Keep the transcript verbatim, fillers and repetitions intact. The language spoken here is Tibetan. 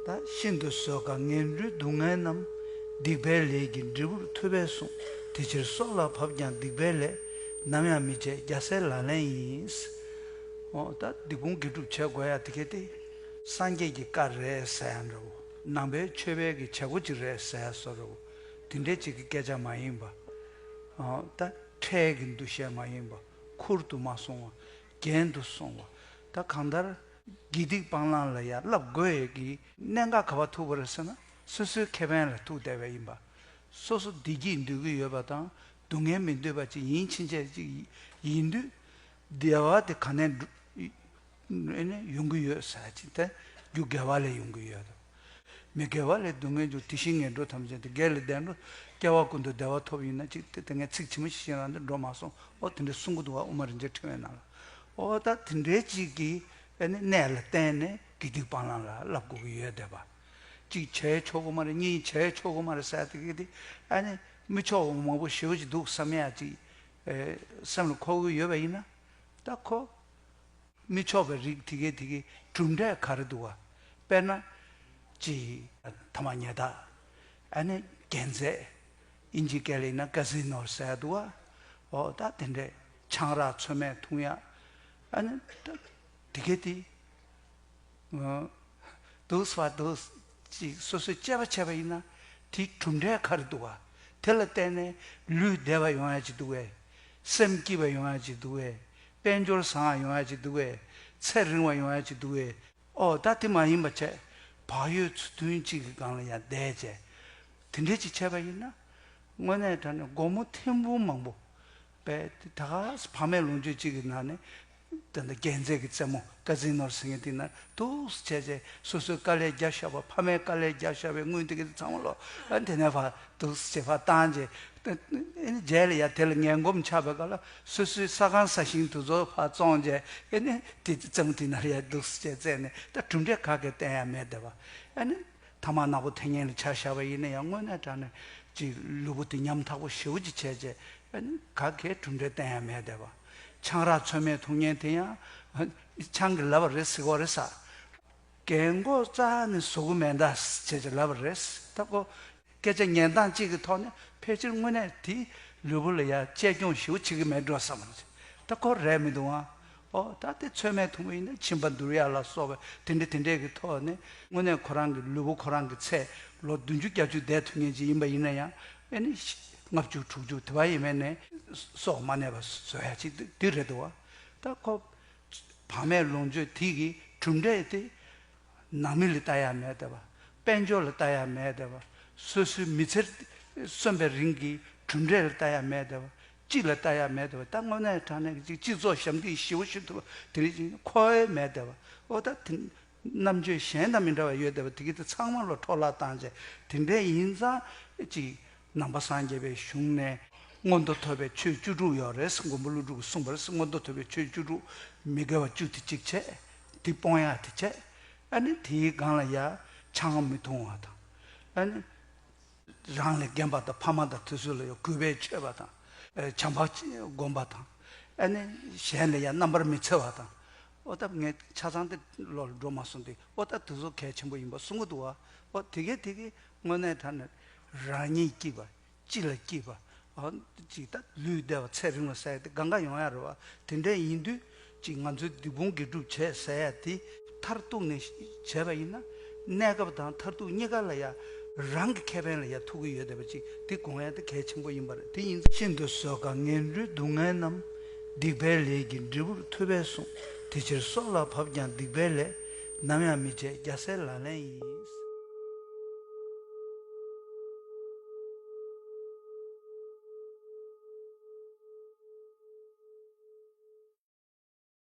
ད་ཤིན་ཏུ་བཟོད་དཀའ་ངན་འགྲོའི་སྡུག་བསྔལ་རྣམས། སྡིག་པའི་ལས་ཀྱི་འབྲས་བུར་ཐུབ་པས་གསུངས། དེ་ཕྱིར་སྲོག་ལ་བབ་ཀྱང་སྡིག་པའི་ལས། ནམ་ཡང་མི་བྱེད་རྒྱལ་སྲས་ལག་ལེན་ཡིན། འོ་ད་སྡིག་སྤོང་དགེ་སྒྲུབ་བྱེད་དགོས་ཡ་དེ་གལ་ཏེ། སངས་རྒྱས་ཀྱི་བཀའ་རེད་ཟེར་ཡ་འདྲ་བོ། ནང་པའི་ཆོས་པའི་གི་བྱེད་སྒོ་ཅིག་རེད་ཟེར་ཡ་བཟོ་འདྲ་བོ། དེ་འདྲའི་ཅིག་གི་སྐད་ཆ་མ་ཡིན་པ། འོ་ད་ཁྲལ་གྱི་འདུ་ཤེས་མ་ཡིན་པ། ཁུར་དུ་མ་སོང་བ། རྒྱན་དུ་སོང་བ། ད་གང་ལྟར། དགེ་སྡིག་སྤང་བླང་ལ་ཡང་བསླབ་དགོས་ཡས་ཀྱི་གནད་འགག་ག་པར་ཐུག་པ་རེད་ཟེར་ན། སོ་སོའི་ཁེ་ཕན་ལ་ཐུག་བསྡད་པ་ཡིན་པ། སོ་སོ་བདེ་སྐྱིད་འདོད་ཀྱི་ཡོད་པ་དང་སྡུག་བསྔལ་མི་འདོད་པ་ཅིག་ཡིན་ཕྱིན་ཆད་ཅིག་ཡིན་དུས། བདེ་བ་དེ་ག་ནས་འགྲོ་ཨེ་ནས་ཡོང་གི་ཡོད་ཟེར་ཅིག་དེ་རྒྱུ་དགེ་བ་ལས་ཡོང་གི་ཡོད་དོ། མི་དགེ་བ་ལས་སྡུག་བསྔལ་འབྱུང་། དེ་བཞིན་ངན་འགྲོ་ཐམས་ཅད་དེ། དགེ་ལས་འདས་འགྲོ་སྐྱེ་བ་ཀུན་ཏུ་བདེ་བ་ཐོབ་ཡིན་ན་ཅིག་དེ་དེ་ངས་ཚིག་ཇི་མ་ཞིག་བཤད་རང་དེ་འགྲོ་མ་སོང་། ཨོ་དེ་འདྲ་གསུང་གི་འདུག་བ། དབུ་མ་རིན་ཆེན་ཕྲེང་བའི་ནང་ལ། ཨོ་ད་དེ་འདྲའི་ཅིག་གི་ཨ་ནི་གནས་ལ་བརྟེན་ནས་དགེ་སྡིག་སྤང་བླང་ལ་བསླབ་དགོས་ཀྱི་ཡོད་བསྡད་པ། གཅིག་བྱས་ཆོག་གི་མ་རེད། གཉིས་བྱས་ཆོག་གི་མ་རེད་ཟེར་དེ་གི་དེ་ཨ་ནི་མི་ཆོག་པ་མང་པོ་ཞེ་པོ་ཅིག་འདུག་བསམ་ཡ་ཅིག་ཨེ་སེམས་ལ་འཁོར་གི་ཡོད་པ་ཡིན་ན། ད་ཁོ། མི་ཆོག་པའི་རིགས་དེ་གའི་དེ་གའི་གྲུབ་འབྲས་ག་རེ་འདུག་བ། དཔེར་ན། ཅིག་ཐ་མག་ཉལ་ཐ། ཨ་ནི་རྒྱན་རྫས། ཨིན་ཇི་སྐད་ལ་ཡིན་ན་ཀ་ཟི་ནོ་ཟེར་འདུག་བ། འོ་ད་དེ་འདྲས་ཆང་རག་ཚོད་མེད་འཐུང་ཡ། ཨ་ནི་ད་དེ་གའི་དེ། འོ། འདུག་སེ་བ་འདུག་ཅིག་སོ་སོས་དཔྱད་པ་བྱས་པ་ཡིན་ན། དེའི་གྲུབ་འབྲས་ག་རེ་འདུག་བ། དེ་ལ་བརྟེན་ནས་ལུས་བདེ་བ་ཡོང་ཡ་ཅིག་འདུག་བས། སེམས་སྐྱིད་པ་ཡོང་ཡ་ཅིག་འདུག་བས། དཔལ་འབྱོར་བཟང་བ་ཡོང་ཡ་ཅིག་འདུག་བས། ཚེ་རིང་བ་ཡོང་ཡ་ཅིག་འདུག་བས། ཨོ་ད་དེ་མ་ཡིན་པ་བྱས། བག་ཡོད་ཚུལ་མཐུན་གཅིག་གི་སྒང་ལ་ཡང་བསྡད་བྱས། དེ་འདྲས་ཅིག་བྱས་པ་ཡིན་ན། དངོས་གནས་དྲང་གནས་སྒོར་མོ་ཐེར་འབུམ་མང་པོ། པས་དེ་ད་ག་ཕ་མའི་ལོངས་སྤྱོད་གཅིག་གི་ནང་ནས། དེ་འདྲ་རྒྱན་རྫས་ཀྱི་རྩེད་མོ་ཀ་ཟི་ནོར་ཟེར་མཁན་དེ་ན་འདུག་སེ་བྱས་བྱས་སོ་སོའི་དཀའ་ལས་རྒྱབ་བཞག་པ། ཕ་མའི་དཀའ་ལས་རྒྱབ་བཞག་པའི་དངུལ་དེ་ག་ཚང་མ་ལོ། ཨ་དེ་ནས་ཕར་འདུག་སེ་བྱས་ཕར་བཏང་བྱས། ཨ་ནི་རྗེས་ལ་ཡ་དེ་ལ་ངན་གོམས་ཆགས་པའི་སྐབས་ལ་སོ་སོའི་ས་ཁང་ས་ཞིང་དེ་ཚོ་ཕར་བཙོང་བྱས། ཨ་ནི་དེ་རྩེད་མོ་དེ་ན་ལ་ཡ་འདུག་སེ་བྱས་རྩེས་ནས་ད་གྲུབ་འབྲས་ག་གེ་བསྟན་ཡ་མེད་བསྡད་པ། ཨ་ནི་ཐ་མག་ནག་པོ་འཐེན་མཁན་ལ་ཆ་བཞག་པ་ཡིན་ན་ཡང་དངོས་གནས་དྲང་གནས་ཅིག་ལུས་པོ་དེ་ཉམ་ཐག་པོ་ཞེ་པོ་ཅིག་བྱས་བྱས། ཨ་ནི་ག་གེ་གྲུབ་འབྲས་བསྟན་ཡ་མེད་བསྡད་པ། ཆང་རག་ཚོད་མེད་འཐུང་མཁན་དེ་ཡང་ཆང་གིས་ལབ་པ་རེད་ཟེར་གོ་རེད་ས། རྒན་གོག་རྩ་ནས་བཟོ་གི་མེད་ད་ཟེར་བྱས་ལབ་པ་རེད། ད་ཁོ་སྐད་ཆ་ཉན་སྟངས་གཅིག་གི་ཐོག་ནས་ཕལ་ཆེར་དངོས་གནས་དེའི་ལུས་པོ་ལ་ཡ་གཅེས་སྐྱོང་ཞེ་པོ་བྱེད་ཀྱི་མེད་འགྲོ་བསམ་པ་རེད། ད་ཁོ་རེད་མི་འདུག་ཨང་། ཨོ་ད་དེ་ཚོད་མེད་འཐུང་བ་ཡིན་ན་མཆིན་པ་འདུར་ཡ་ལ་སོགས་པ་དེ་འདྲ་དེ་འདྲས་ཀྱི་ཐོག་ནས་དངོས་གནས་ཁོ་རང་གི་ལུས་པོ་ཁོ་རང་གི་ཚེ་ལོ་བདུན་ཅུ་བརྒྱད་ཅུ་བསྡད་ཐུབ་མཁན་ཅིག་ཡིན་པ་ཡིན་ན་ཡང་ཨེ་ནི་ལྔ་བཅུ་དྲུག་ཅུ་དེ་བ་ཡིན་མིན་ནས་སྲོག་མ་གནས་པ་བཟོ་ཡ་ཅིག་དེ་རེད་འདུག་བ། ད་ཁོ། བག་མེད་ལོངས་སྤྱོད་དེ་གི་གྲུབ་འབྲས་དེ། ནང་མི་ལ་ལྟ་ཡ་མེད་བསྡད་པ། དཔལ་འབྱོར་ལ་ལྟ་ཡ་མེད་བསྡད་པ། སོ་སོའི་མི་ཚེ་གསོན་པའི་རིང་གི་གྲུབ་འབྲས་ལ་ལྟ་ཡ་མེད་བསྡད་པ། སྤྱི་ལ་ལྟ་ཡ་མེད་བསྡད་པ། ད་དངོས་གནས་དྲང་གནས་ཀྱི་ཅིག་སྤྱི་ཚོགས་ཞབས་འདེགས་ཞེ་པོ་ཞུ་ཐུབ་པ་དེ་རིགས་ཅིག་ཁོ་བོའི་མེད་བསྡད་པ། ཨོ་ད་དེ་རྣམ་དཔྱོད་གཞན་དང་མི་འདྲ་བ་ཡོད་བསྡད་པ་དེ་གི་དེ་ཚང་མ་ལ་འཕྲོ་བརླག་བཏང་བྱས་དེ་འདྲས་ཡིན་ཙང་ཅིག་ནང་པ་སངས་རྒྱས་པའི་གཞུང་ནས་མངོན་མཐོ་ཐོབ་པའི་ཆོས་བཅུ་དྲུག་ཡོད་རེད། མགོན་པོ་ཀླུ་སྒྲུབ་ཀྱིས་གསུངས་པ་རེད། མངོན་མཐོ་ཐོབ་པའི་ཆོས་བཅུ་དྲུག་མི་དགེ་བ་བཅུ་དེ་གཅིག་བྱས། དེ་སྤོང་ཡག་དེ་བྱས། ཨ་ནི་དེའི་སྒང་ལ་ཡ་ཆང་མི་འཐུང་བ་དང་། ཨ་ནི་རང་ལས་རྒན་པ་དང་ཕ་མ་དང་དེ་ཚོ་ལ་ཡ་གུས་པས་མཆོད་པ་དང་། ཨ་བྱམས་པ་སྒོམ་པ་དང་། ཨ་ནི་གཞན་ལ་ཡ་རྣམ་པར་མི་འཚེ་བ་དང་། ཨོ་ད་ངས་ཆ་ཚང་དེ་ལོག་ལ་འགྲོ་མ་སོང་སྟེ། ཨོ་ད་དེ་ཚོ་གལ་ཆེན་པོ་ཡིན་པ་གསུང་གི་འདུག་བ། ཨོ་དེ་གས་དེ་གས་དངོས་གནས་དྲང་གནས་རང་ཉིད་སྐྱིད་པ། སྤྱི་ལ་སྐྱིད་པ། ཨ་ཅིག་ད་ལུས་བདེ་བ་ཚེ་རིང་བ་ཟེར་ཡ་དེ་གང་ག་ཡོང་ཡ་རེད་བ། དེ་འདྲ་ཡིན་དུས་ཅིག་ང་ཚོས་སྡིག་སྤོང་དགེ་སྒྲུབ་བྱས་ཟེར་ཡ་དེ་མཐར་གཏུགས་ནས་བྱས་པ་ཡིན་ན། གནས་སྐབས་དང་མཐར་ཐུག་གཉིས་ཀ་ལ་ཡ་རང་གི་ཁེ་ཕན་ལ་ཡ་ཐུག་གི་ཡོད་བསྡད་པ་ཅིག་དེ་དགོངས་ཡ་དེ་གལ་ཆེན་པོ་ཡིན་པ་རེད། དེ་ཡིན་ཙང་ཤིན་ཏུ་བཟོད་དཀའ་ངན་འགྲོའི་སྡུག་བསྔལ་རྣམས། སྡིག་པའི་ལས་ཀྱི་འབྲས་བུར་ཐུབ་པས་གསུངས། དེ་ཕྱིར་སྲོག་ལ་བབ་ཀྱང་སྡིག་པའི་ལས། ནམ་ཡང་མི་བྱེད་རྒྱལ་སྲས་ལག་ལེན་ཡིན།